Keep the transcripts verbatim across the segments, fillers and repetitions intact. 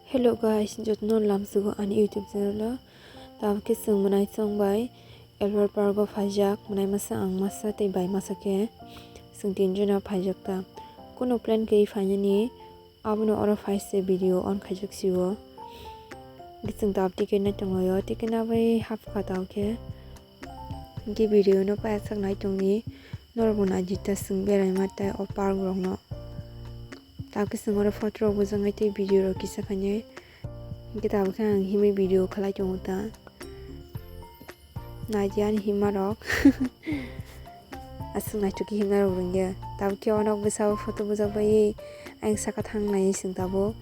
Hello guys, jotono lamsugo ani YouTube channel o. Tabuk khe chwng mwnai chwng bai Albert Park o phaijak, mwnai masa, ang masa tei bai masa khe chwng tinjono phaijak ta. Kunu plan kwrwi phainani, abono oro phai se video on khaijak sio. Hwnkhe chwng tabuk ticket nai tonglaio, ticket nabai hapkha tabuk khe. Hwnkhe video no paithak nai tongdi, norokbo naidi ta chwng beraima tei o park rokno. Tabuk khe chwng oro photo rok bujak nai tei video rok kisa khainai. Hwnkhe tabuk khe ang himwi video khlai tongo ta. Naidi ani himma rok. Aswk naithok khe himna rok rwngya. Tabuk khe o nok bwsao photo bujak bai ang saka thang nai chwng tabuk.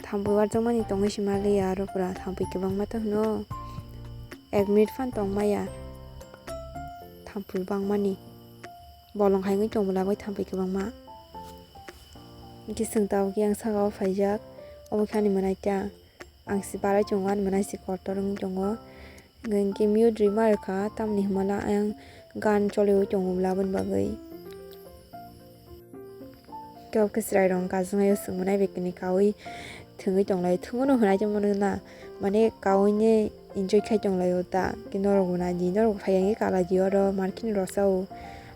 Thampui uajak mani tongwi se manliya aro pura thampui kwbangma ta hwno. Ek minute phan tong maya. Thampui bangmani. Bolong hai wngwi tong bwla bai thampui kwbangma. Hwnkhe chwng tabuk yang saka o phaijak. Obo khe ani mwnai ta. Ang se barai tongo, ani mwnai se kotor wngwi tongo. Hwnkhe mute rwima rwkha, tamni hwnmala ayang gan choliwi tongo bwla aboni bagwi. Khe obo khe chwrairok wngkha, chwngno chwng mwnai bai kwnwi kaui thwngwi tonglaio, thwngmano hwnai tongmano na, mane kauino enjoy khai tonglaio ta, khe norokbo naidi, norok phaiya hwnkhe kalaidi oro, markheno rwchao,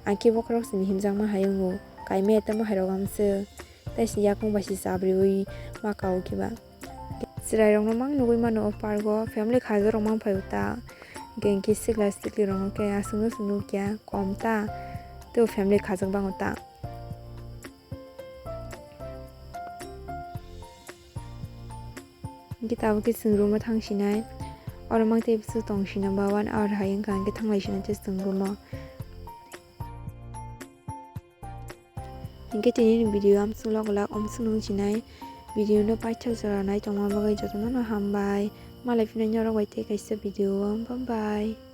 ang khe bokhorok simi himjakma hai wngo, kaimaya tamo hairok amswk, tei se yakung bai se chabriui ma kao khe ba. Chwrairokno mang nugui mano o park o, family khajakrok mang phaio ta. Hwnkhe hwnkhe sikla siklirokno khe aswkno se nukya, kom ta. Tei o family khajak bango ta. Hwnkhe tabuk khe chwng room o thang sinai. Oro mang tei bwswk tong sina ba one hour hai wngkha, hwnkhe thanglai sinai tei chwng room o. Hwnkhe tini ni video amswk lok lak omswk nung sinai. Video no paithak jora nai tongma bagwi jotono no hambai. Malai phino norok bai tei kaisa video o. Bye bye.